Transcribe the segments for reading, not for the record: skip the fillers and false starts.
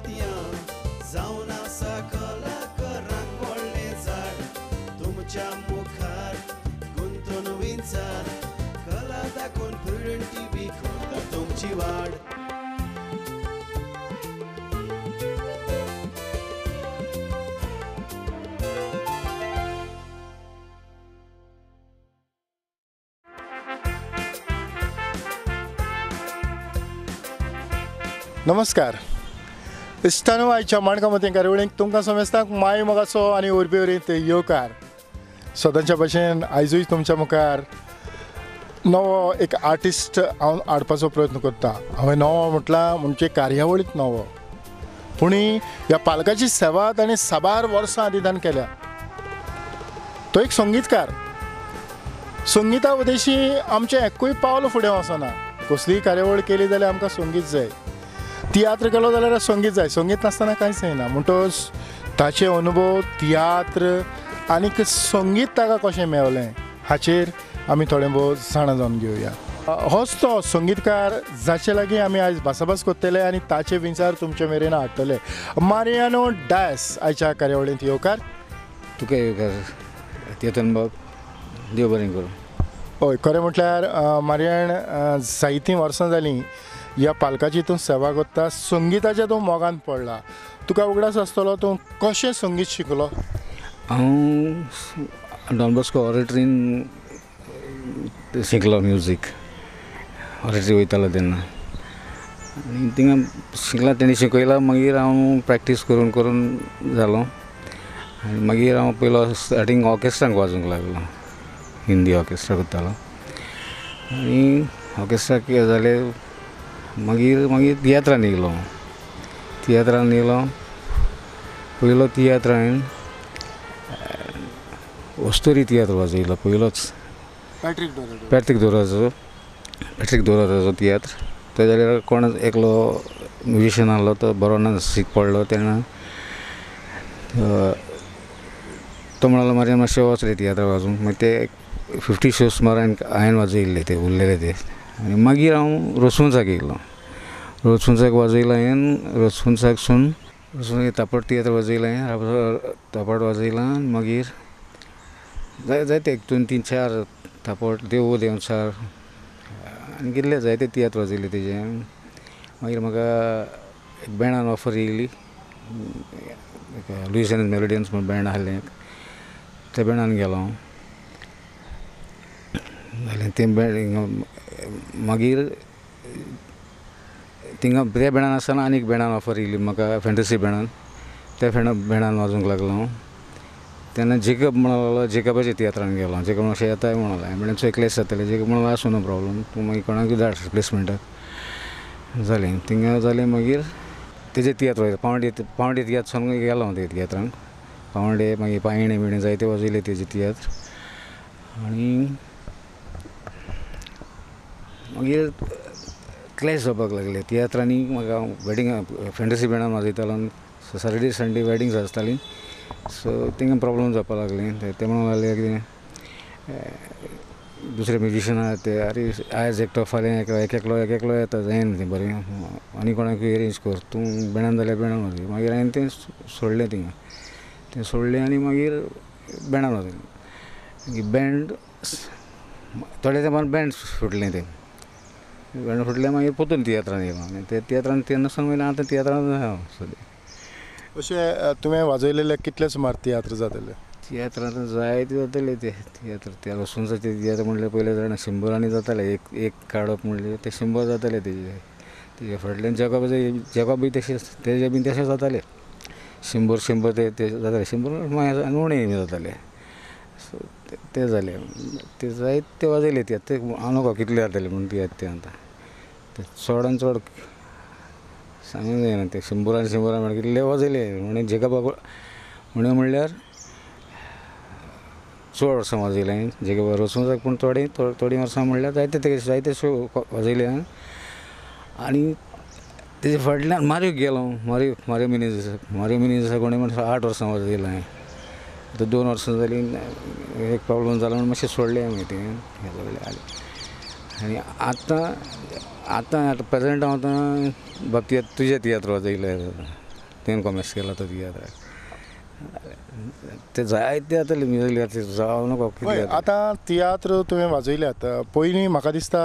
मोतयां जावन आसा कलाकारांक व्हडलें झाड तुमच्या मुखार गुंतून विंचार कला दाखोवन प्रुडंट टीव्ही करता तुमची वाड. नमस्कार इश्टानो, आयच्या माणकामती कार्यावळीक तुमकां समेस्तांक माय मोगाचो आनी उर्बेवरीत येवकार. सदांच्या भशेन आयजूय तुमच्या मुखार नवो एक आर्टिस्ट हांव हाडपाचो प्रयत्न करता. हांवें नवो म्हटलां म्हणजे कार्यावळींत नवो, पूण ह्या पालकाची सेवा ताणें साबार वर्सां आदी ताणें केल्या. तो एक संगीतकार. संगिता उदेशी आमचें एकूय पावल फुडें वचना. कसलीय कार्यावळ केली जाल्यार आमकां संगीत जाय, तियात्र केलो जाल्यार संगीत जाय, संगीत नासतना कांयच जायना. म्हणटकच ताचे अनुभव, तियात्र आनीक संगीत ताका कशें मेवलें हाचेर आमी थोडें भोव जाणा जावन घेवया. होच तो संगीतकार जाचे लागीं आमी आयज भासाभास करतले आनी ताचे विचार तुमचे मेरेन हाडटले. मारियानो डायस आयच्या कार्यावळींत येवकार. तुका येवकार चेतन बाब, देव बरें करूं. हय, खरें म्हटल्यार मारियान जायतीं वर्सां जालीं ह्या पालकाची तूं सेवा करता, संगिताच्या तूं मोगान पडला. तुका उगडास आसतलो तूं कशें संगीत शिकलो? हांव डॉन बॉस्को ऑरेटरीन शिकलो म्युजीक. ऑरेटरी वयतालो तेन्ना आनी थिंगा शिकला, तेणी शिकयला. मागीर हांव प्रॅक्टीस करून करून जालो आनी मागीर हांव पयलो स्टार्टींग ऑर्केस्ट्रांक वाजूंक लागलो. हिंदी ऑर्केस्ट्रा करतालो आनी ऑर्केस्ट्राक कितें जालें, मागीर मागीर तियात्रान येयलो. तियात्रान येयलो, पयलो तियात्र हांवें वस्तुरी तियात्र वाजयलो पयलोच, पॅट्रीक दोराचो. पॅट्रीक दोराचो तियात्र. तो जाल्यार कोण एकलो म्युजिशियन आहलो, तो बरो ना, सीक पडलो तेन्ना तो म्हणलो मागीर मातशें वच रे तियात्र वाजूंक. मागीर ते 50 शोज सुमार हांवें वाजयल्ले ते उरलेले ते. आनी मागीर हांव रोसुंचाक येयलो. रोसुंचाक वाजयलो हांवें. रोसुंचाकसून रोसुंचाक तापट तियात्र वाजयलो हांवें, तापट वाजयला. मागीर जाय जायते 1 2 3 4 तापट, देव देवचार आनी कितले जायते तियात्र वाजयले तेजे. मागीर म्हाका एक बँडान ऑफर येयली, लुईस एन मेलोडियन्स म्हूण बँड आहलें, त्या बँडान गेलो हांव. जालें तें बँड. मागीर थिंगा त्या बँडान आसतना आनीक बँडान ऑफर येयली म्हाका, फॅन्टसी बँडान. त्या बँडान वाजूंक लागलो हांव. तेन्ना जेकब म्हणूंक लागलो, जेकबाच्या तियात्रान गेलो. जेकब मातशें येताय म्हणूंक लागलो. हांवें म्हणलें चोय क्लॅश जातलें. जेकब म्हणलो आसूं, नो प्रॉब्लम, तूं मागीर कोणाकूय धाड रिप्लेसमेंटाक. जालें थिंगा जालें. मागीर तेजे तियात्र वाजयले, पावंडे. पावंडे तियात्र सामको गेलो हांव ते तियात्रांक. पावंडे, मागीर पायणे बिणे जायते वाजयले तेजे तियात्र. आनी मागीर क्लॅश जावपाक लागले तियात्रांनी. म्हाका वेडिंग फॅन्टसी बँडान वाजयतालो, सॅटर्डे संडे वेडिंग्स आसतालीं, सो थिंगा प्रॉब्लम जावपाक लागलें. ते म्हणूंक लागले कितें दुसरे म्युजिशियन आहा ते, आरे आयज एकटो फाल्यां एक एकलो एक एकलो येता, जायना तें बरें, आनी कोणाकूय एरेंज कर, तूं बँडान जाल्यार बँडान वाजय. मागीर हांवें तें सोडलें थिंगा, तें सोडलें आनी मागीर बँडान वाजयलें. मागीर बँड थोड्या तेंपान बँड सुटलें, तें बँड फुटलें. मागीर परतून तियात्रान येयलो आनी ते तियात्रान तेन्ना सावन मागीर आतां तियात्रान आसा हांव सद्या. अशें तुवें वाजयलेले कितले सुमार तियात्र जातले? तियात्र आतां जायते जातले ते तियात्र. ते रोसुंचाचे तियात्र म्हणल्यार पयले जाणा 100 जाताले. एक एक काडप म्हणल्यार ते 100 जाताले तेजे. तेजे फाटल्यान जेकब बी तशें, तेजे बीन तशें जाताले 100 100 ते जाताले 100 मागीर उणें जाताले. सो ते जाले ते जायते वाजयले तियात्र. ते हांव नको कितले जातले म्हूण तियात्र ते आतां ते चडान चड सांगूंक जायना. ते 100 100 म्हणल्यार कितले वाजयले. म्हणून जेकबाक उणें म्हणल्यार चड वर्सां वाजयलें हांवें जेकबा रोसुंचाक, पूण थोडीं थोडीं वर्सां म्हणल्यार जायते ते जायते शो वाजयले हांवें. आनी तेजे फाटल्यान मारियोक गेलो. मारियो मारियो मिनेझीसाक, मारियो मिनेझीसाक कोणें म्हणल्यार 8 वर्सां वाजयलां हांवें. आतां 2 वर्सां जालीं, एक प्रॉब्लम जालो म्हूण मातशें सोडलें हांवें तें. हें सगळें आनी आतां आतां आतां प्रेजेंट हांव आतां बाब तियात्र तुजे तियात्र वाजयले. तुवें कॉमेस केला तो तियात्राक. ते जायते जाताले म्युजीक आर्टिस्ट जावं नको. आतां तियात्र तुवें वाजयल्यात, पयलीं म्हाका दिसता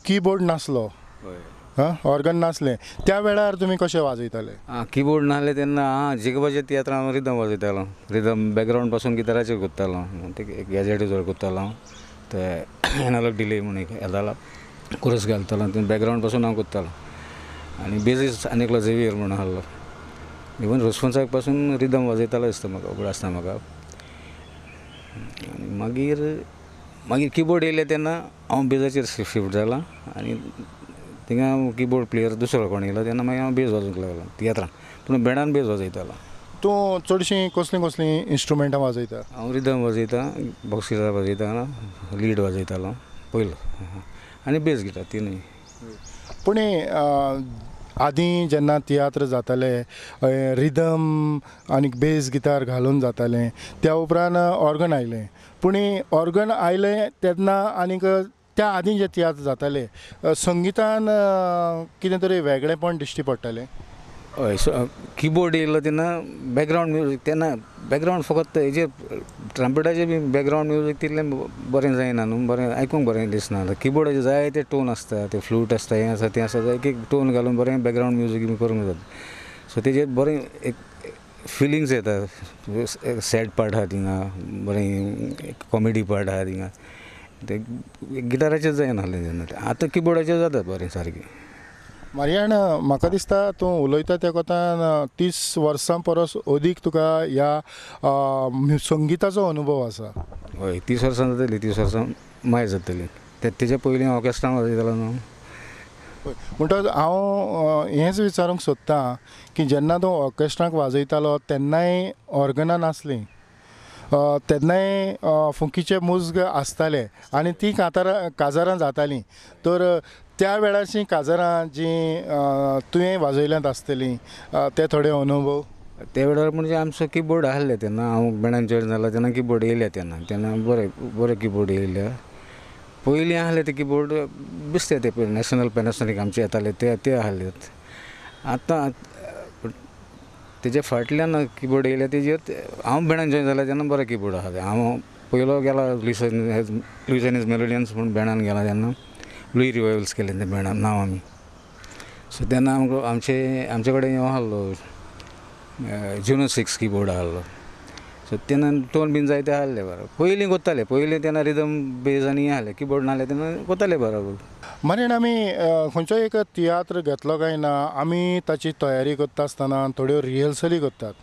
किबोर्ड नासलो, ऑर्गन नासलें, त्या वेळार तुमी कशें वाजयताले? आं, किबोर्ड नासलें तेन्ना आं जेकबाचे तियात्रां हांव रिदम वाजयतालो. रिदम बॅकग्रावंड पासून गिटाराचेर करतालो, ते गॅजेटाचेर करतालो, ते एनालॉग डिले म्हूण एक येतालो कोरस घालतालो, ते बॅकग्रावंड पासून हांव करतालो. आनी बेजीस आनी एकलो झेवियर म्हणून आहलो, इवन रोजफन्साक पासून रिदम वाजयतालो दिसता म्हाका, उगडास आसता म्हाका. आनी मागीर मागीर किबोर्ड येयले तेन्ना हांव बेजाचेर शिफ्ट जाला आनी थिंगा किबोर्ड प्लेयर दुसरो कोण येयलो तेन्ना मागीर हांव बेज वाजोवंक लागलो तियात्रान, पूण बँडान बेज वाजयतालो. तूं चडशीं कसलीं कसलीं इंस्ट्रुमेंटां वाजयता? हांव रिदम वाजयता, बॉक्स गिटार वाजयता, लीड वाजयतालो पयलो, आनी बेज गिटार तिनूय. पूण आदीं जेन्ना तियात्र जाताले रिदम आनी बेज गिटार घालून जातालें, त्या उपरांत ऑर्गन आयलें. पूण ऑर्गन आयलें तेन्ना आनीक त्या आदीं जे तियात्र जाताले संगितान कितें तरी वेगळेपण दिश्टी पडटालें. हय, किबोर्ड येयलो तेन्ना बॅकग्रावंड म्युजीक, तेन्ना बॅकग्रावंड फकत हेजेर ट्रम्पेटाचेर बी बॅकग्रावंड म्युजीक तितलें बरें जायना न्हू, बरें आयकूंक बरें दिसना. किबोर्डाचेर जायते टोन आसता, ते फ्लूट आसता, हें आसता तें आसता, एक एक टोन घालून बरें बॅकग्रावंड म्युजीक बी करूंक जाता. सो तेजेर बरें एक फिलिंग्स येता, सॅड पार्ट आहा थिंगा, बरें कॉमेडी पार्ट आहा थिंगा, ते गिटाराचेर जायना तेन्ना, आतां किबोर्डाचेर जाता बरें सारकें. मारियान, म्हाका दिसता तूं उलयता त्या कोतान 30 वर्सां परस अदीक तुका ह्या संगिताचो अनुभव आसा. हय, 30 वर्सां जातलीं, 30 वर्सां माय जातलीं. तेच्या पयलीं ऑर्केस्ट्रान वाजयतालो न्हू. म्हणटकच हांव हेंच विचारूंक सोदतां की जेन्ना तूं ऑर्केस्ट्राक वाजयतालो तेन्नाय ऑर्गनां नासलीं, तेन्नाय फुंकीचे मुज्ग आसताले आनी तीं कांतारां काजारां जातालीं, तर त्या वेळाचीं काजारां जीं तुवें वाजयल्यांत आसतलीं ते थोडे अनुभव. त्या वेळार म्हणजे आमचो किबोर्ड आहले तेन्ना, हांव बँडान जॉयन जाला तेन्ना किबोर्ड येयल्या तेन्ना, तेन्ना बरें बरें किबोर्ड येयल्या. पयलीं आहले ते किबोर्ड बेश्टे ते पयलीं नॅशनल पॅनासोनीक आमचे येताले ते ते आहले. आतां तेजे फाटल्यान किबोर्ड येयल्या तेजेर हांव बँडान जॉयन जाला तेन्ना बरो किबोर्ड आहा. हांव पयलो गेला लुइसानीज मेलोडियन्स म्हूण बँडान गेला तेन्ना लुई रिवायवल्स केले ते बँडान नांव आमी. सो तेन्ना आमकां आमचे आमचे कडेन हो आहलो जुनो 6 किबोर्ड आहलो. सो तेन्ना टोन बीन जायते आहले बरोबर. पयलीं कोत्ताले, पयलीं तेन्ना रिदम बेज आनी हें आहलें, किबोर्ड नासलें तेन्ना कोत्ताले बरोबर. मागीर आमी खंयचो एक तियात्र घेतलो काय ना, आमी ताची तयारी करता आसतना थोड्यो रिहर्सली करतात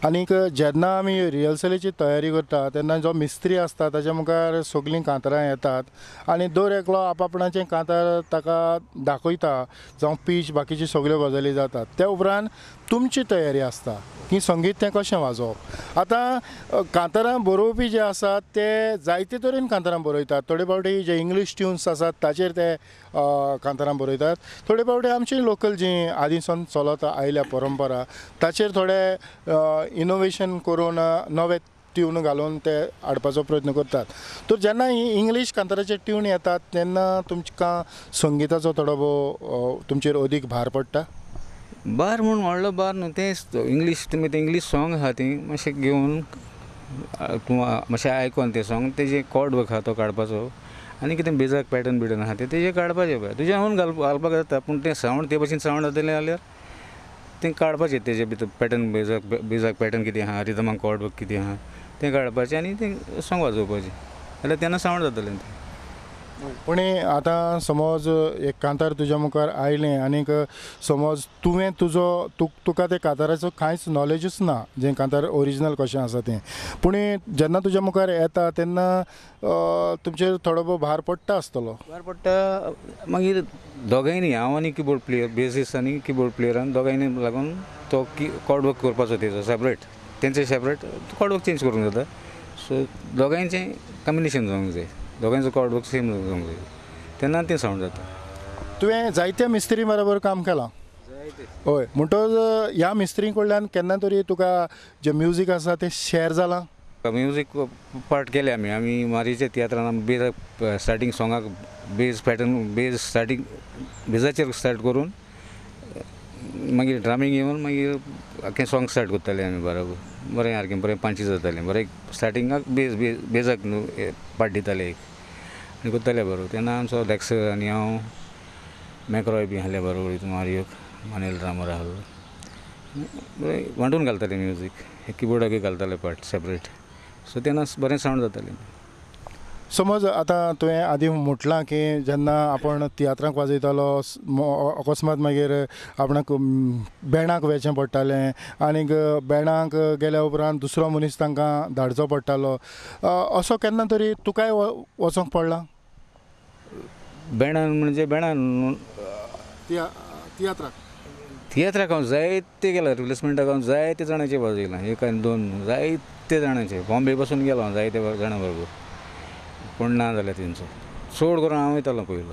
आनीक जेन्ना आमी रिहर्सलीची तयारी करता तेन्ना जो मिस्त्री आसता ताच्या मुखार सगळीं कांतारां येतात आनी दर एकलो आपआपणाचें कांतार ताका दाखयता, जावं पीच बाकीची सगळ्यो गजाली जातात. त्या उपरांत तुमची तयारी आसता की संगीत तें कशें वाजोवप. आतां कांतारां बरोवपी जे आसात ते जायते तरेन कांतारां बरयतात. थोडे फावटी जे इंग्लीश ट्युन्स आसात ताचेर ते कांतारां बरयतात, थोडे फावटी आमची लोकल जी आदीं सावन चलत आयल्या परंपरा ताचेर थोडे इनोवेशन करून नवे ट्यून घालून ते हाडपाचो प्रयत्न करतात. तर जेन्ना ही इंग्लीश कांताराचे ट्यून येतात तेन्ना तुमकां संगिताचो थोडो भोव तुमचेर अदीक भार पडटा? बार म्हूण व्हडलो बार न्हू, तें इंग्लीश तुमी तें इंग्लीश सॉंग आहा ती मातशें घेवन तूं मातशें आयकोन तें सॉंग तेजें कॉर्ड वर्क आहा तो काडपाचो आनी कितें बेजाक पॅटर्न बिटर्न आहा तें तेजें काडपाचें. पळय तुजें हांव घालपाक जाता, पूण तें सावंड ते भशेन सावंड जातलें जाल्यार तें काडपाचें तेजे भितर पॅटर्न बेजाक बेजाक पॅटर्न कितें आहा, रिदमाक कॉर्ड वर्क कितें आहा तें काडपाचें आनी तें सॉंग वाजोवपाचें, जाल्यार तेन्ना सावंड जातलें तें. पूण आतां समज एक कांतार तुज्या मुखार आयलें आनीक समज तुवें तुजो तुका ते कांताराचो कांयच नॉलेजूच ना, जें कांतार ओरिजिनल कशें आसा तें, पूण जेन्ना तुज्या मुखार येता तेन्ना तुमचेर थोडो भोव भार पडटा आसतलो. भार पडटा मागीर दोगांयनी, हांव आनी किबोर्ड प्लेयर बेसीस आनी किबोर्ड प्लेयरान दोगांयनी लागून तो कॉर्ड वर्क करपाचो तेजो सेपरेट, तेंचे सेपरेट कॉर्ड वर्क चेंज करूंक जाता. सो दोगांयचें कॉम्बिनेशन जावंक जाय, दोगांयचो कॉर्ड वर्क सेम जावंक जाय, तेन्ना तें सावंड जाता. तुवें जायत्या मिस्त्री बरोबर काम केलां? हय. म्हणटकच ह्या मिस्त्री कडल्यान केन्ना तरी तुका जें म्युजीक आसा तें शेअर जालां? म्युजीक पार्ट केले आमी, आमी मारीच्या तियात्रान बेज स्टार्टींग सोंगाक बेज पॅटर्न बेज स्टार्टींग बेजाचेर स्टार्ट करून मागीर ड्रामींग येवन मागीर आख्खें सॉंग स्टार्ट करताले आमी बरोबर बरें सारकें बरें पांची जातालें बरें स्टार्टिंगाक बेज बेज बेजाक न्हू पार्ट दिताले एक आनी करताले बरोबर तेन्ना आमचो डॅक्सर आनी हांव मॅक्रॉय बी आहले बरोबर हितून मारियोक मानेल ड्रामर आहलो बरें वांटून घालताले म्युजीक किबोर्डाकूय घालताले पार्ट सेपरेट सो तेन्ना बरें सावंड जातालें. समज आतां तुवें आदीं म्हटलां की जेन्ना आपूण तियात्राक वाजयतालो अकस्मात मागीर आपणाक बँडाक वचचें पडटालें आनीक बँडाक गेल्या उपरांत दुसरो मनीस तांकां धाडचो पडटालो असो केन्ना तरी तुकाय वचोंक पडलां? बँडान म्हणजे बँडान तियात्राक तियात्राक हांव जायते गेला रिप्लेसमेंटाक हांव जायते जाणांचे वाजयलां एक आनी दोन जायते जाणांचे बॉम्बे पासून गेलो हांव जायते जाणां बरोबर पूण ना जाल्यार तेंचो चड करून हांव वयतालो पयलो.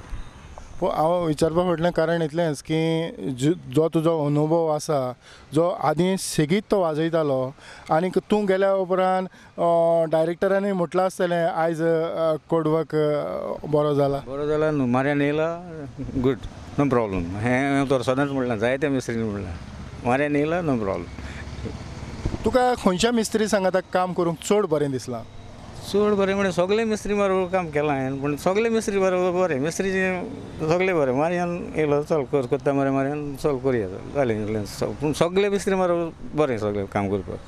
हांव विचारपा फाटलें कारण इतलेंच की जो तुजो अनुभव आसा जो आदीं सेगीत तो वाजयतालो आनीक तूं गेल्या उपरांत डायरेक्टरांनी म्हटलां आसतलें आयज कोडवर्क बरो जाला बरो जाला न्हू मार्यान येयला गुड नो प्रॉब्लम हें तर सदांच म्हणलां जायते मिस्त्रीन म्हणलां मार्यान येयला नो प्रॉब्लम. तुका खंयच्या मिस्त्री सांगाता काम करूंक चड बरें दिसलां? चड बरें म्हणल्यार सगळे मिस्त्री बरोबर काम केलां हांवें पूण सगळे मिस्त्री बरोबर बरें मिस्त्री सगळे बरें मार्यान येयलो चल कर करता मरे मार्यान चल करया जालें इतलें पूण सगळे मिस्त्री बरोबर बरें सगळें काम करपाक.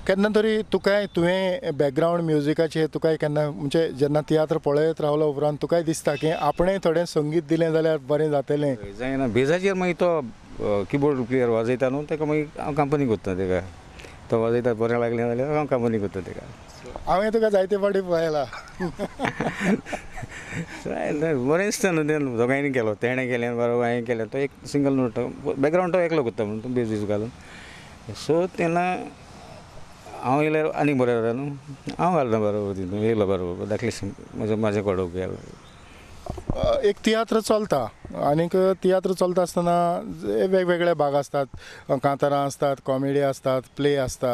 केन्ना तरी तुकाय तुवें बॅकग्रावंड म्युजिकाचेर तुकाय केन्ना म्हणजे जेन्ना तियात्र पळयत रावलो उपरांत तुकाय दिसता की आपणें थोडें संगीत दिलें जाल्यार बरें जातलें? जायना बेजाचेर मागीर तो किबोर्ड प्लेयर वाजयता न्हू ताका मागीर हांव कंपनी करता ताका तो वाजयता बरें लागलें जाल्यार हांव कंपनी करता ताका. हांवें तुका जायते फावटी पळयला. बरें दिसता न्हू तें दोगांयनी केलो तेणें केलें बरोबर हांवें केलें तो एक सिंगल नोट बॅकग्रावंड तो एकलो करता म्हणून बेज बीज घालून सो तेन्ना हांव येयल्यार आनीक बरें जाता न्हू हांव घालता बरोबर तितून येयलो बरोबर धाकले म्हजें म्हाजें कडोवंक गेलो. एक तियात्र चलता आनीक तियात्र चलता आसतना वेगवेगळे भाग आसतात कांतारां आसतात कॉमेडी आसतात प्ले आसता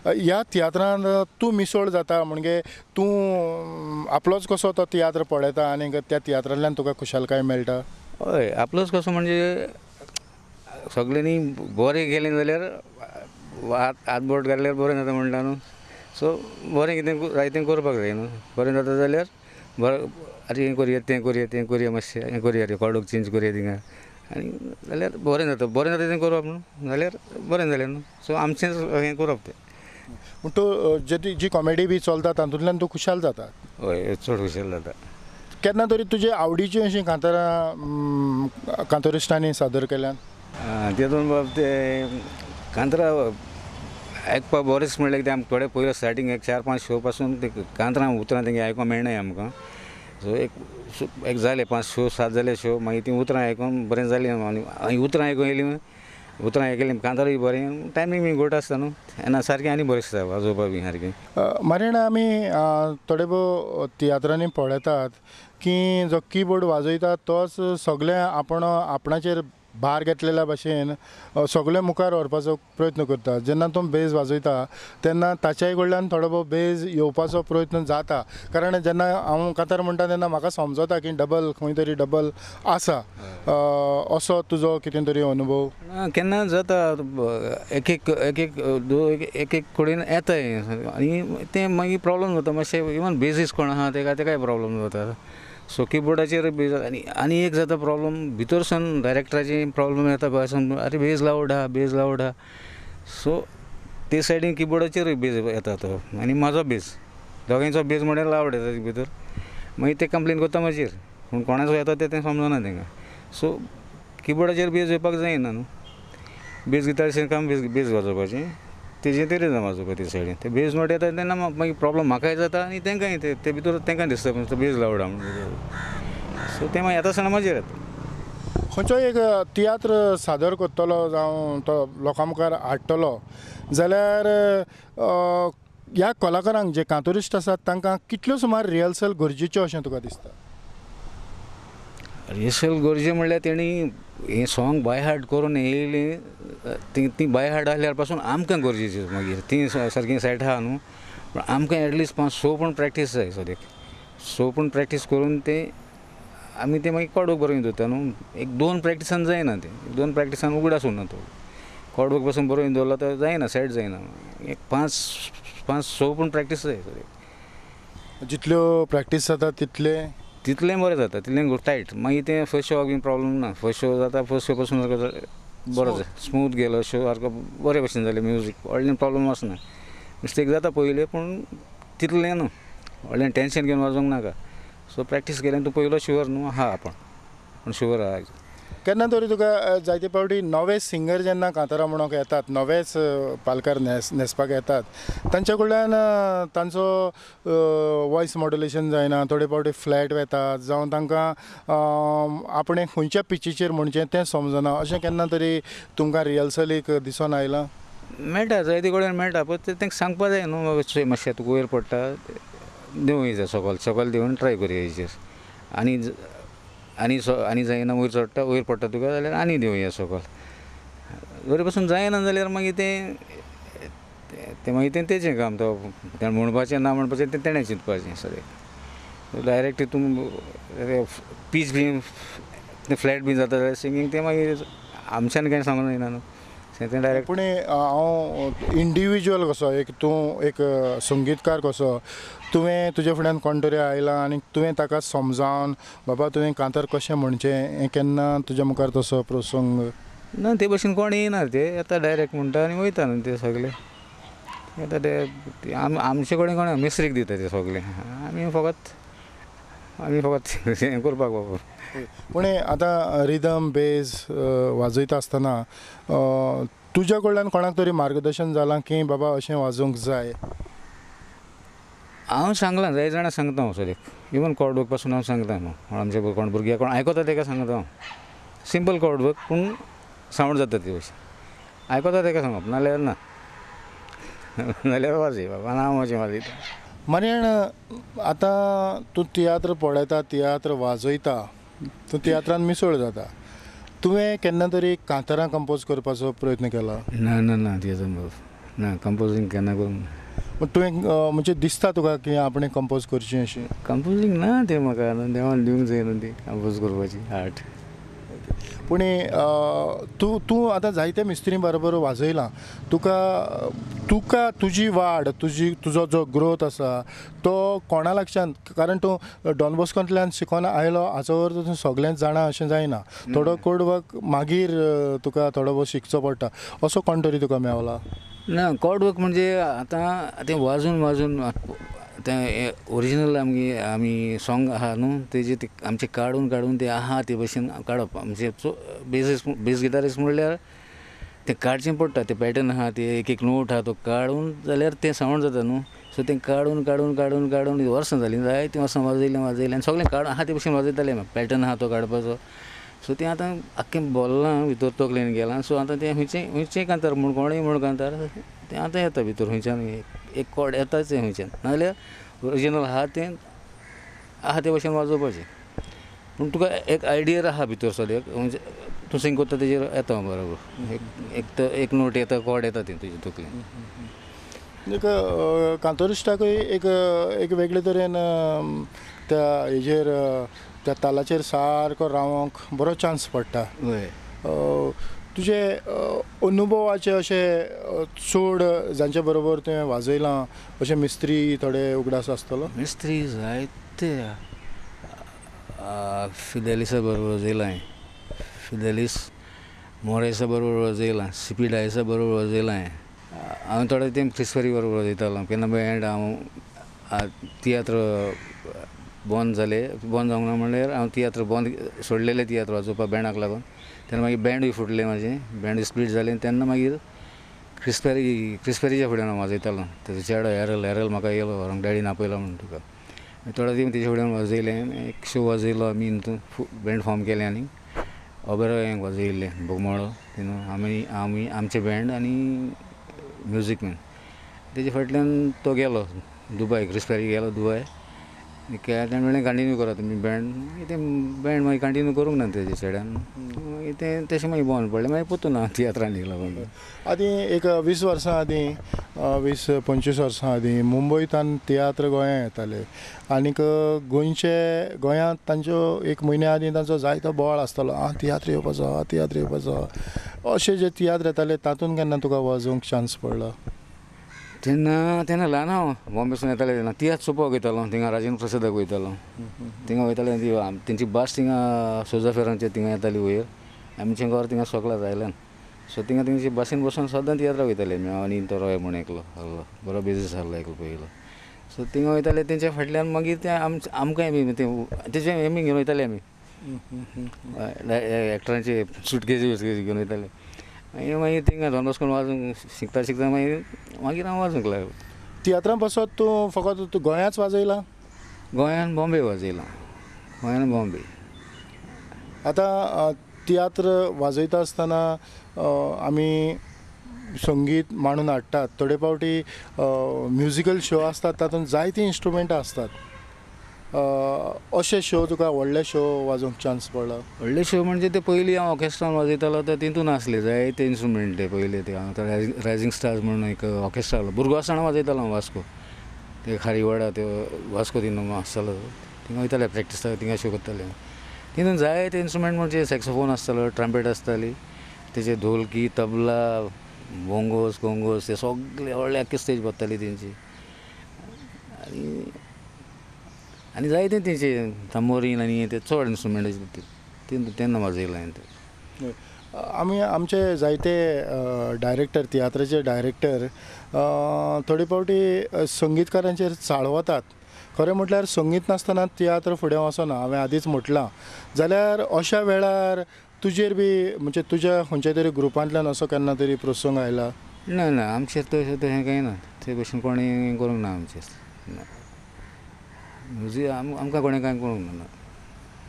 ह्या तियात्रांत तूं मिसळ जाता म्हणजे तूं आपलोच कसो तो तियात्र पळयता आनीक त्या तियात्रांतल्यान तुका खुशालकाय मेळटा? हय आपलोच कसो म्हणजे सगळ्यांनी बरें केलें जाल्यार हात बोट घातल्यार बरें जाता म्हणटा न्हू सो बरें कितें जायतें करपाक जाय न्हू बरें जाता जाल्यार बरें आरे हें करुया तें करुया तें करुया मातशें हें करुया रेकॉर्डूक चेंज करुया थिंगा आनी जाल्यार बरें जाता बरें जाता तें करप न्हू जाल्यार बरें जालें न्हू सो आमचेंच हें करप तें. पूण तूं जी कॉमेडी बी चलता तातूंतल्यान तूं खुशाल जाता? हय चड खुशाल जाता. केन्ना तरी तुजे आवडीचीं अशीं कांतारां कांतोरिस्टांनी सादर केल्यात? तेतून बाब ते कांतरां आयकपाक बरेंच म्हणल्यार कितें आमकां थोडे पयलीं स्टार्टींग एक 4-5 शो पासून ते कांतरां उतरां तेंगे आयकोंक मेळनाय आमकां सो एक जालें 5 शो 7 जाले शो मागीर तीं उतरां आयकोन बरें जालें आनी उतरां आयकून येयलीं उतरां आयकलीं कांतारूय बरें टायमींग बी घट आसता न्हू तेन्ना सारकें आनी बरें दिसता वाजोवपाक बी सारकें. मारीण आमी थोडे भोव तियात्रांनी पळयतात की जो किबोर्ड वाजयता तोच सगळें आपण आपणाचेर भार घेतलेल्या भाशेन सगळें मुखार व्हरपाचो प्रयत्न करता. जेन्ना तो बेज वाजयता तेन्ना ताच्याय कडल्यान थोडो भोव बेज येवपाचो प्रयत्न जाता कारण जेन्ना हांव कांतार म्हणटा तेन्ना म्हाका समजता की डबल खंय तरी डबल आसा असो तुजो कितें तरी अनुभव? केन्ना जाता एक एक एक एक एक कडेन येता आनी तें मागीर प्रॉब्लम जाता मातशें इवन बेजीस कोण आहा तेका तेकाय प्रॉब्लम जाता सो किबोर्डाचेर बेज आनी आनी एक जाता प्रॉब्लम भितर सावन डायरेक्टराची प्रॉब्लम येता भायर सावन अरे बेज लावड आहा बेज लावड आहा सो ते सायडीन किबोर्डाचेरूय बेज येता तो आनी म्हाजो बेज दोगांयचो बेज म्हणल्यार लावड येता भितर मागीर ते कंप्लेन करता म्हाजेर पूण कोणाचो येता तें समजना तांकां सो किबोर्डाचेर बेज येवपाक जायना न्हू बेज गिटार काम बेज वाजोवपाचें तेजें ते रिजम वाजोवपा ते सायडीन ते बेज नोट येता तेन्ना मागीर प्रॉब्लम म्हाकाय जाता आनी तांकांय ते भितर तांकां दिसता तो बेज लावड आहा म्हणून सो तें मागीर येता आसतना म्हजेर येता. खंयचोय एक तियात्र सादर करतलो जावं तो लोकां मुखार हाडटलो जाल्यार ह्या कलाकारांक जे कांतोरिस्ट आसात तांकां कितल्यो सुमार रिहर्सल गरजेच्यो अशें तुका दिसता? रिहर्सल गरजे म्हणल्यार तेणी हें सॉंग बाय हार्ट करून येयलीं तीं तीं बाय हार्ट आहल्यार पासून आमकां गरजेची मागीर तीं सारकीं सेट आहा न्हू पूण आमकां एटलिस्ट 5-6 पण प्रॅक्टीस जाय सद्याक 6 पण प्रॅक्टीस करून तें आमी तें मागीर कॉर्ड वर्क बरोवन दवरता न्हू एक दोन प्रॅक्टिसान जायना तें दोन प्रॅक्टिसान उगडास उरना तो कॉर्ड वर्क पासून बरोवन दवरला तर जायना सेट जायना एक पांच पांच स पूण प्रॅक्टीस जाय जितल्यो प्रॅक्टीस जाता तितले तितलें बरें जाता तितलें टायट मागीर तें फर्स्ट शोवाक बीन प्रॉब्लम ना फर्स्ट शो जाता फर्स्ट शो पासून बरो स्मूथ गेलो शो सारको बरे भशेन जालें म्युजीक व्हडलें प्रॉब्लम आसना मिस्टेक जाता पयलें पूण तितलें न्हू व्हडलें टेंशन घेवन वाजोवंक नाका सो प्रॅक्टीस केल्यान तूं पयलो शुवर न्हू आहा आपण पूण शुवर आहा केन्ना तरी तुका जायते फावटी नवे सिंगर जेन्ना कांतारां म्हणूंक येतात नवेच पालकार न्हेसपाक येतात तांच्या कडल्यान तांचो वॉयस मॉड्युलेशन जायना थोडे फावटी फ्लॅट वेतात जावं तांकां आपणें खंयच्या पिचीचेर म्हणचें तें समजना अशें केन्ना तरी तुमकां रिहर्सलीक दिसून आयलां मेळटा जायते कडेन मेळटा पूण तें सांगपा जाय न्हू मातशें तुका वयर पडटा देंवय जाय सकयल सकयल देंवून ट्राय करया हेजेर आनी आनी आनी जायना वयर चडटा वयर पडटा तुका जाल्यार आनी देंवया सकयल वयर पसून जायना जाल्यार मागीर तें तें मागीर तें तेजें काम तो तें म्हणपाचें ना म्हणपाचें तें तेणें चिंतपाचें सगळें डायरेक्ट तितून पीच बी तें फ्लॅट बी जाता जाल्यार सिंगींग तें मागीर आमच्यान कांय सांगूंक जायना न्हू तें डायरेक्ट पूण हांव इंडिविज्युअल कसो एक तूं एक संगीतकार कसो तुवें तुजे फुड्यान कोण तरी आयला आनी तुवें ताका समजावन बाबा तुवें कांतार कशें म्हणचें हें केन्ना तुज्या मुखार तसो प्रसंग ना ते भशेन कोण येयना ते येता डायरेक्ट म्हणटा आनी वयता न्हू ते सगळे येता ते आमचे कडेन कोण मिस्त्रीक दिता ते सगळे आमी फकत हें करपाक बाबा पूण आतां रिदम बेज वाजयता आसतना तुज्या कडल्यान कोणाक तरी मार्गदर्शन जालां की बाबा अशें वाजोवंक जाय हांव सांगलां जाय जाणां सांगता हांव सगळें इवन कॉर्ड वर्क पासून हांव सांगता न्हू आमचे कोण भुरग्यां कोण आयकता तेका सांगता हांव सिंपल कॉर्ड वर्क पूण सावंड जाता ते भशेन आयकता तेका सांगप नाल्यार ना नाल्यार वाजय बाबा ना हांव अशें वाजयता मारयाण आतां तूं तियात्र पळयता तियात्र वाजयता तूं तियात्रान मिसळ जाता तुवें केन्ना तरी कांतारां कंपोज करपाचो प्रयत्न केला ना ना ना तियात्र ना कंपोजींग केन्ना करूंक पूण तुवें म्हणजे दिसता तुका की आपणें कंपोज करची अशी कंपोजींग ना तें म्हाका देवान दिवंक जाय न्हू ती कंपोज करपाची आर्ट पूण तूं तूं आतां जायते मिस्त्री बरोबर वाजयलां तुका तुका तुजी वाड तुजी तुजो जो ग्रोथ आसा तो कोणा लागच्यान कारण तूं डॉन बॉस्कोंतल्यान शिकोन आयलो हाचो अर्थ तूं सगळेंच जाणा अशें जायना थोडो कोड वर्क मागीर तुका थोडो भोव शिकचो पडटा असो कोण तरी तुका मेवला ना कॉर्ड वर्क म्हणजे आतां तें वाजून वाजून तें ओरिजिनल आमगे आमी सॉंग आहा न्हू तेजे ते आमचे काडून काडून ते आहा ते भशेन काडप आमचे बेजीस बेज गिटारिस्ट म्हणल्यार तें काडचें पडटा तें पॅटर्न आहा ते एक एक नोट आहा तो काडून जाल्यार तें सावंड जाता न्हू सो तें काडून काडून काडून काडून वर्सां जालीं जायतीं वर्सां वाजयलें वाजयलें आनी सगळें काडून आहा ते भशेन वाजयतालें पॅटर्न आहा तो काडपाचो सो तें आतां आख्खें बोल्लां भितर तकलेन गेलां सो आतां तें खंयचें खंयचें कांतार म्हूण कोणूय म्हूण कांतार तें आतां येता भितर खंयच्यान एक कॉर्ड येताच तें खंयच्यान नाजाल्यार ओरिजिनल आहा तें आहा ते भशेन वाजोवपाचें पूण तुका एक आयडिया आहा भितर सद्याक म्हणजे तूं सिंग करता तेजेर येता बरोबर एक एक नोट येता कॉर्ड येता तें तुजे तकलेन एक कांतोरिस्टाकूय एक एक वेगळे तरेन त्या हेजेर त्या तालाचेर सारको रावंक बरो चान्स पडटा हय तुजे अनुभवाचे अशे चड जांचे बरोबर तुवें वाजयलां अशे मिस्त्री थोडे उगडास आसतलो मिस्त्री जायते फिदेलिसा बरोबर वाजयलां हांवें फिदेलीस मोरेसा बरोबर वाजयलां सीपी डायसा बरोबर वाजयलां हांवें हांव थोडे तें क्रिस्परी बरोबर वाजयतालो केन्ना बँड हांव तियात्र बंद जाले बंद जावंक ना म्हणल्यार हांव तियात्र बंद सोडलेले तियात्र वाजोवपाक बँडाक लागून तेन्ना मागीर बँडूय फुटलें म्हाजें बँड स्प्लीट जालें तेन्ना मागीर क्रिस्पेरी क्रिस्पेरीच्या फुड्यान हांव वाजयतालो तेजो चेडो एरल एरल म्हाका येयलो व्हरोंक डॅडीन आपयलो म्हूण तुका थोडो दीस तेजे फुड्यान वाजयलें एक शो वाजयलो आमी बँड फॉर्म केलें आनी ओबेरॉयांक वाजयल्लें बोगमाळो आमी आमी आमचें बँड आनी म्युजीक मॅन तेजे फाटल्यान तो गेलो दुबाय क्रिस्पेरी गेलो दुबाय तेणें म्हणलें कंटिन्यू करा तुमी बँड मागीर तें बँड मागीर कंटिन्यू करूंक ना तेजे चेड्यान मागीर मागीर तें तशें मागीर बंद पडलें मागीर पोतून हांव तियात्रान येयलो. आदीं एक 20 वर्सां आदीं 20-25 वर्सां आदीं मुंबयतान तियात्र गोंयांत येताले आनीक गोंयचे गोंयांत तांच्यो एक म्हयन्या आदीं तांचो जायतो बोवाळ आसतालो, आं तियात्र येवपाचो, आं तियात्र येवपाचो. अशे जे तियात्र येताले तातूंत केन्ना तुका वाजोवंक चान्स पडलो? तेन्ना तेन्ना ल्हान हांव बॉम्बेसून येताले तेन्ना तियात्र चोवपाक वयतालो थिंगा राजेंद्र प्रसादाक वयतालो थिंगा वयताले तेंची बस थिंगा सोजा फेरांचे थिंगा येताली वयर आमचें घर थिंगा सोकला जायल्यान सो थिंगा तेंची बसीन बसून सदां तियात्राक वयताले आमी हांव आनी तो रॉय म्हूण एकलो आहलो बरो बिजनेस आहलो एकलो पयलो सो थिंगा वयताले तेंच्या फाटल्यान मागीर ते आमकांय बी तेजे हेमी घेवन वयताले आमी एक्टरांचे सुटकेजी विसकेजी घेवन वयताले मागीर मागीर थिंगा धोन बसकून वाजूंक शिकता शिकता मागीर मागीर हांव वाजूंक लागलो. तियात्रां पासत तूं फकत तूं गोंयांच वाजयला? गोंयान बॉम्बे वाजयला, गोंयान बॉम्बे. आतां तियात्र वाजयता आसतना आमी संगीत मांडून हाडटात, थोडे फावटी म्युजिकल शो आसतात तातूंत जायतीं इंस्ट्रुमेंटां आसतात, अशे शो तुका व्हडले शो वाजोवंक चान्स पडला? व्हडले शो म्हणजे ते पयलीं हांव ऑर्केस्ट्रान वाजयतालो ते तितून आसले जायते इंस्ट्रुमेंट ते पयलीं ते हांव रायजींग स्टार्स म्हणून एक ऑर्केस्ट्रा आहलो भुरगो आसतना वाजयतालो हांव वास्को ते खारीवाडा ते वास्को थिंगा आसतालो थिंगा वयताले प्रॅक्टिसाक थिंगा शो करताले तितून जायते इंस्ट्रुमेंट म्हणजे सॅक्सोफोन आसतालो, ट्रम्पेट आसताली, तेजे ढोलकी, तबला, बोंगोस कोंगोस ते सगळे व्हडले आख्खी स्टेज भरताली तेंची आनी आनी जायते तेंचे तांबोरीन आनी ते चड इंस्ट्रुमेंट तेन्ना वाजयला हांवें ते. आमी आमचे जायते डायरेक्टर तियात्राचे डायरेक्टर थोडे फावटी संगीतकारांचेर चाळवतात. खरें म्हटल्यार संगीत नासतना तियात्र फुडें वचना, हांवें आदींच म्हटलां. जाल्यार अशा वेळार तुजेर बी म्हणजे तुज्या खंयच्या तरी ग्रुपांतल्यान असो केन्ना तरी प्रसंग आयला? ना ना आमचेर तशें तशें कांय ना, ते भशेन कोणें करूंक ना आमचेर ना म्युजीक आमकां कोणें कांय करूंक ना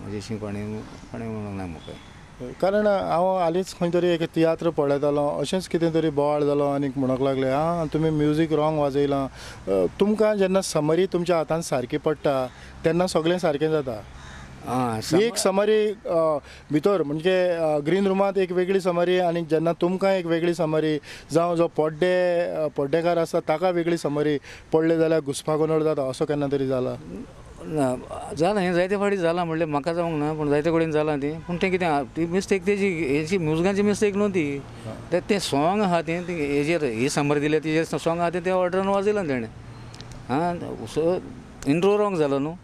म्हजेशी कोणें कोणें म्हणूंक ना म्हाका. कारण हांव हालींच खंय तरी एक तियात्र पळयतालो, अशेंच कितें तरी बोवाळ जालो आनी म्हणूंक लागले आं तुमी म्युजीक रॉंग वाजयलां. तुमकां जेन्ना समरी तुमच्या हातान सारकी पडटा तेन्ना सगळें सारकें जाता. एक समरी भितर म्हणजे ग्रीन रुमांत एक वेगळी समरी आनी जेन्ना तुमकां एक वेगळी समरी जावं जो पड्डे पड्डेकार आसा ताका वेगळी समरी पडले जाल्यार घुस्पागोंदळ जाता, असो केन्ना तरी जाला? ना जालां, हें जायते फावटी जालां म्हणल्यार म्हाका जावंक ना पूण जायते कडेन जालां तें. पूण तें कितें ती मिस्टेक तेजी हेजी म्युजिकाची मिस्टेक न्हू ती, तें सॉंग आहा तें हेजेर ही समरी दिल्या तेजेर सॉंग आहा तें तें ऑर्डरान वाजयलां तेणें. आं सो इंट्रो रॉंग जालो न्हू,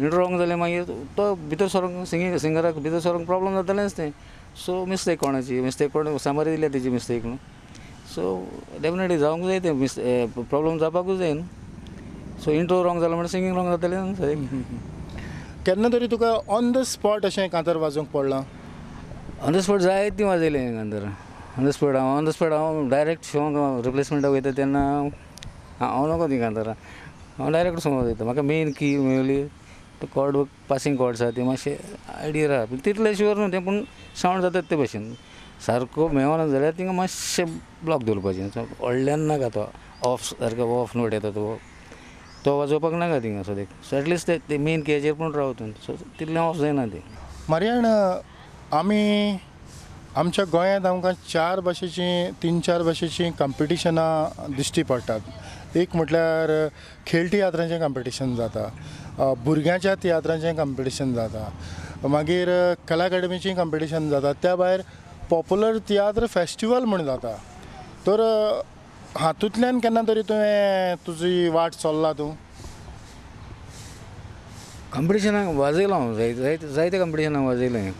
इंट्रो रॉंग जालें मागीर तो भितर सरोंक सिंगींग सिंगराक भितर सरोंक प्रोब्लम जातालेंच तें. सो मिस्टेक कोणाची मिस्टेक कोण समरी दिल्या तेजी मिस्टेक न्हू, सो डेफिनेटली जावंक जाय तें प्रोब्लम जावपाकूच जाय न्हू. सो इंट्रो रॉंग जालो म्हणल्यार सिंगींग रॉंग जातलें न्हू. केन्ना तरी तुका ऑन the spot अशें कांतार वाजोवंक पडलां? ऑन the spot जायतीं वाजयलें कांतार ऑन the spot. हांव ऑन the spot हांव डायरेक्ट शोंक रिप्लेसमेंटाक वयता तेन्ना हांव नको ती कांतारां, हांव डायरेक्ट सोंग वाजयता. म्हाका मेन की मेवली तो कॉर्ड पासींग कॉर्ड्स आहा ते मातशें आयडिया आहा पूण तितलें शुअर न्हू तें, पूण सावंड जातात ते भशेन सारको मेवना जाल्यार थिंगा मातशें ब्लॉक दवरपाचें, व्हडल्यान नाका तो ऑफ सारको ऑफ नोट येता तो तो वाजोवपाक नाका थिंगा सो सो एटलिस्ट ते मेन कियाचेर पूण रावता सो तितलें ऑफ जायना तें. मारियान, आमी आमच्या गोंयांत आमकां चार भाशेचीं तीन चार भाशेचीं कॉम्पिटिशनां दिश्टी पडटात. एक म्हटल्यार खेळ तियात्रांचें कॉम्पिटिशन जाता, भुरग्यांच्या तियात्रांचें कॉम्पिटिशन जाता, मागीर कला अकादमीचें कॉम्पिटिशन जाता, त्या भायर पॉपुलर तियात्र फेस्टिवल म्हूण जाता. तर हातूंतल्यान केन्ना तरी तुवें तुजी वाट चल्ला? तूं कॉम्पिटिशनाक वाजयलां हांव, जायते जायते कॉम्पिटिशनाक वाजयलें,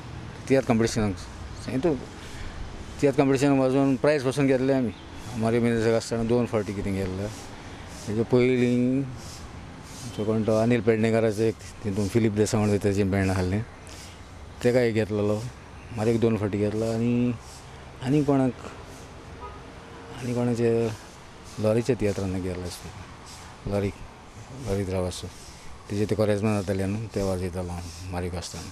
तियात्र कॉम्पिटिशनाक तूं तियात्र कॉम्पिटिशनाक वाजोवन प्रायज पसून घेतलें आमी. मारियो मिनेझीस आसतना 2 फावटी कितें गेल्लो. तेजे पयलीं आमचो कोण तो अनिल पेडणेकाराचो एक तितून फिलीप देसाय म्हणून तेजें बँड आहलें तेका एक घेतलेलो, मारियोक 2 फावटी घेतलो. आनी आनी कोणाक आनी कोणाचे लॉरीच्या तियात्रान गेल्लो आसता, लॉरी लॉरी द्रावासो तेजे ते कोरेजमा जाताले न्हू ते वाजयतालो हांव मारियोक आसतना.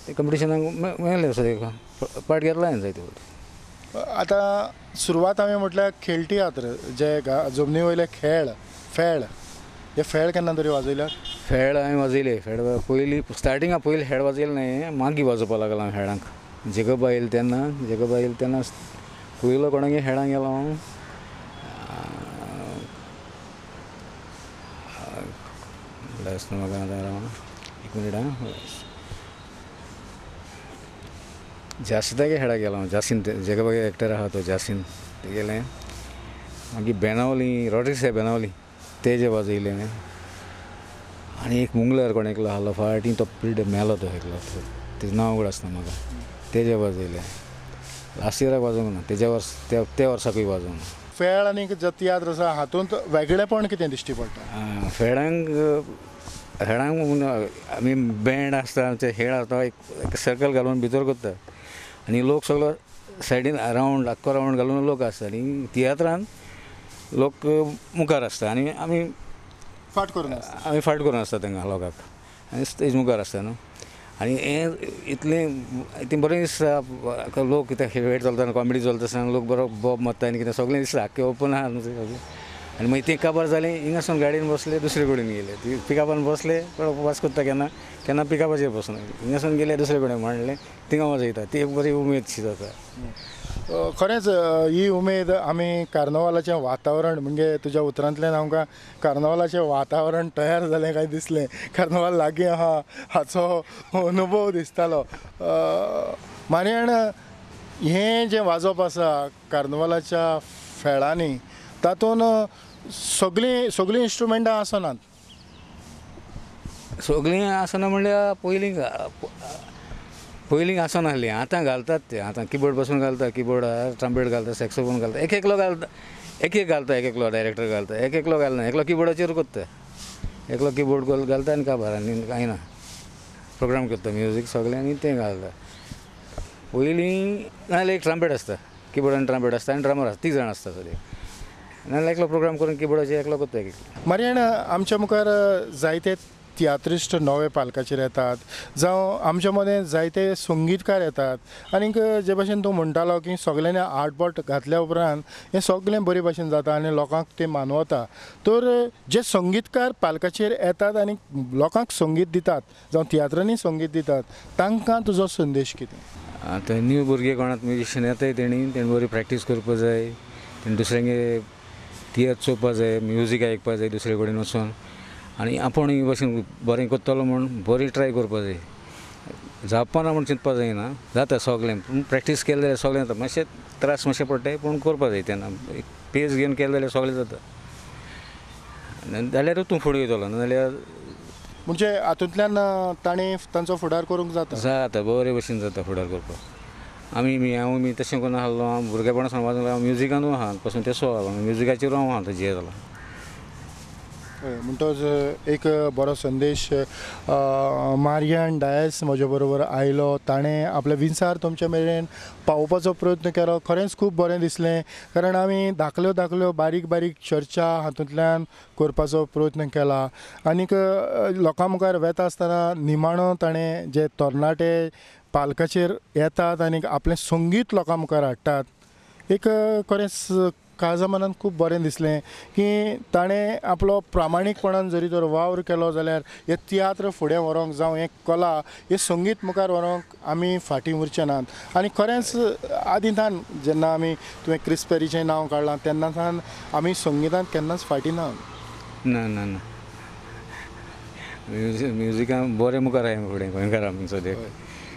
ते कॉम्पिटिशनाक मेळ्ळें सो पार्ट घेतला हांवें जायते फावटी. आतां सुरवात हांवें म्हटल्यार खेळ तियात्र जे जमनी वयले खेळ फेळ हे फेळ केन्ना तरी वाजयल्यात? फेळ हांवें वाजयले. फेळ पयलीं स्टार्टिंगा पयलीं हेड वाजयले न्हय, मागीर वाजोवपाक लागलो हांव हेडांक. जेकब आयले तेन्ना, जेकब आयले तेन्ना पयलो कोणागे हेडांक गेलो हांव, म्हाका आतां एक मिनीट आं, जासिंतागे हेडाक गेलो हांव. जासिंत जेकबागे एक्टर आहा तो जासिंत, ते गेलें. मागीर बेनावली, रॉड्रिक्स बेनावली तेजे वाजयले. आनी एक मुंगलर कोण एकलो आहलो फाटीं, तो पिल्ड मेलो तो एकलो, तेजें नांव उगड आसना म्हाका, तेजे वाजयले. लास्ट इयराक वाजोवंक ना, तेज्या वर्स त्या वर्साकूय वाजोवंक ना. फेळ आनी तियात्र आसा हातूंत वेगळेपण कितें दिश्टी पडटा? फेळांक हेडांक आमी बँड आसता, आमचे हेड आसता, एक सर्कल घालून भितर करता आनी लोक सगळो सायडीन रावंड, आख्खो रावंड घालून लोक आसता. आनी तियात्रान लोक मुखार आसता आनी आमी फाट करून आसता, आमी फाट करून आसता तांकां लोकांक, आनी स्टेज मुखार आसता न्हू. आनी हें इतलें तें बरें दिसता, लोक कितें वेट चलता, कॉमेडी चलता आसतना लोक बरो बोब मारता आनी कितें सगळें दिसता, आख्खें ओपन आहा न्हू सगळें. आनी मागीर तें काबार जालें, हिंगासून गाडयेन बसले, दुसरे कडेन गेले, ती पिकअपान बसले, वास करता केन्ना केन्ना पिकअपाचेर बसना, हिंगासून गेले दुसरे कडेन म्हणलें थिंगा वाजयता, ती एक बरी उमेद शी जाता. खरेंच ही उमेद आमी कार्नवालाचें वातावरण, म्हणजे तुज्या उतरांतल्यान आमकां कार्नवालाचें वातावरण तयार जालें काय दिसलें, कार्नवाल लागीं आहा हाचो अनुभव दिसतालो. मारयाण हें जें वाजोवप आसा कार्नवालाच्या फेळांनी, तातूंत सगळीं सगळीं इंस्ट्रुमेंटां आसनात. सगळीं आसना म्हणल्यार पयलीं पयलीं आसनासलीं, आतां घालतात ते. आतां किबोर्ड बसून घालता, किबोर्ड ट्रम्पेट घालता, सॅक्सोफोन घालता, एक एकलो घालता, एक एक घालता, एक एकलो डायरेक्टर घालता, एक एकलो घालना, एकलो किबोर्डाचेर करता, एकलो किबोर्ड घालता आनी काबार आनी कांय ना, प्रोग्राम करता म्युजीक सगळें आनी तें घालता. पयलीं नाजाल्यार एक ट्रम्पेट आसता, किबोर्ड आनी ट्रम्पेट आसता आनी ड्रमर आसता, तीग जाण आसता सगळे. नाजाल्यार एकलो प्रोग्राम करून किबोर्डाचेर एकलो करता एक. मारयाण आमच्या मुखार जायते तियात्रिस्ट नवे पालकाचेर येतात, जावं आमच्या मदें जायते संगीतकार येतात, आनीक जे भाशेन तूं म्हणटालो की सगल्यांनी आर्टबोट घातल्या उपरांत हें सगळें बरे भाशेन जाता आनी लोकांक तें मानवता. तर जे संगीतकार पालकाचेर येतात आनी लोकांक संगीत दितात, जावं तियात्रांनी संगीत दितात, तांकां तुजो संदेश कितें? आतां न्यू भुरगे कोणाक म्युजिशियन येताय तेणी तेणी बरी प्रॅक्टीस करपाक जाय, तेणी दुसऱ्यांगे तियात्र चोवपा जाय, म्युजीक आयकपा जाय दुसरे कडेन वचून, आनी आपूण हे भाशेन बरें करतलो म्हूण बरी ट्राय करपा जाय. जावपाना म्हूण चिंतपा जायना, जाता सगळें, पूण प्रॅक्टीस केलें जाल्यार सगळें जाता. मातशें त्रास मातशें पडटाय पूण करपा जाय तेन्ना, एक पेज घेवन केलें जाल्यार सगळें जाता, जाल्यारूच तूं फुडें वयतलो, नाजाल्यार म्हणजे हातूंतल्यान ताणें तांचो फुडार करूंक जाता. जाता, बरे भशेन जाता फुडार करपाक. आमी हांव बी तशें करून आहलो, हांव भुरगेपणा सावन वाजोवंक हांव म्युजिकानूय आहा, पासून तेसो आहा, म्युजिकाचेर हांव आहा आतां जियेतलो. म्हणटच एक बरो संदेश मारियान डायस म्हजे बरोबर आयलो, ताणें आपले विचार तुमचे मेरेन पावोवपाचो प्रयत्न केलो. खरेंच खूब बरें दिसलें, कारण आमी धाकल्यो धाकल्यो बारीक बारीक चर्चा हातूंतल्यान करपाचो प्रयत्न केला आनीक लोकां मुखार वेता आसतना निमाणो ताणें जे तरणाटे पालकाचेर येतात आनी आपलें संगीत लोकां मुखार हाडटात, एक खरेंच काळजा मनान खूब बरें दिसलें की ताणें आपलो प्रामाणीकपणान जरी तर वावर केलो जाल्यार हे तियात्र फुडें व्हरूंक जावं हें कला हें संगीत मुखार व्हरूंक आमी फाटीं उरचे नात. आनी खरेंच आदीं जेन्ना आमी तुवें क्रिस पेरीचें नांव काडलां तेन्ना सावन आमी संगितांत केन्नाच फाटीं ना. ना ना ना, म्युजिकान बरें मुखार आसा फुडें गोंयकार आमी सद्याक.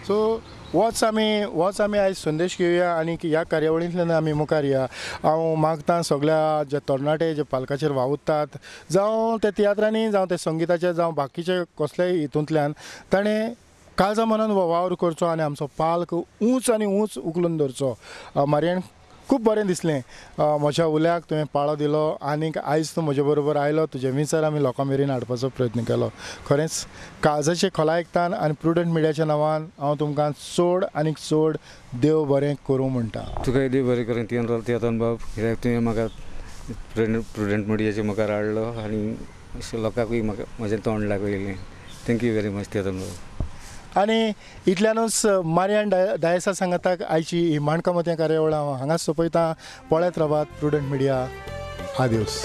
सो होच आमी आयज संदेश घेवया आनी ह्या कार्यावळींतल्यान आमी मुखार या. हांव मागता सगळ्या जे तरणाटे जे पालकाचेर वावुरतात, जावं ते तियात्रांनी, जावं ते संगिताचे, जावं बाकीचे कसलेय हितूंतल्यान, ताणें काळजा मनान वावर करचो आनी आमचो पालक ऊंच आनी ऊंच उखलून धरचो. मारयान खूब बरें दिसलें म्हज्या उल्याक तुवें पाळो दिलो आनीक आयज तूं म्हजे बरोबर आयलो, तुजे विचार आमी लोकां मेरेन हाडपाचो प्रयत्न केलो. खरेंच काळजाचे खोलायेकतान आनी प्रुडंट मिडियाच्या नांवान हांव तुमकां चड आनीक चड देव बरें करूं म्हणटा. तुकाय देव बरें करूं तियात्रान बाब, कित्याक तुवें म्हाका प्रुडंट मिडियाचे मुखार हाडलो आनी अशें लोकांकूय म्हाका म्हजें तोंड लागयलें. Thank you very much तियात्रान बाब. आनी इतल्यानूच मारियान डायसा सांगाताक आयची ही माणकामोतयां कार्यावळ हांव हांगाच सोंपयतां. पळयत रावात प्रुडंट मिडिया. आदियोस.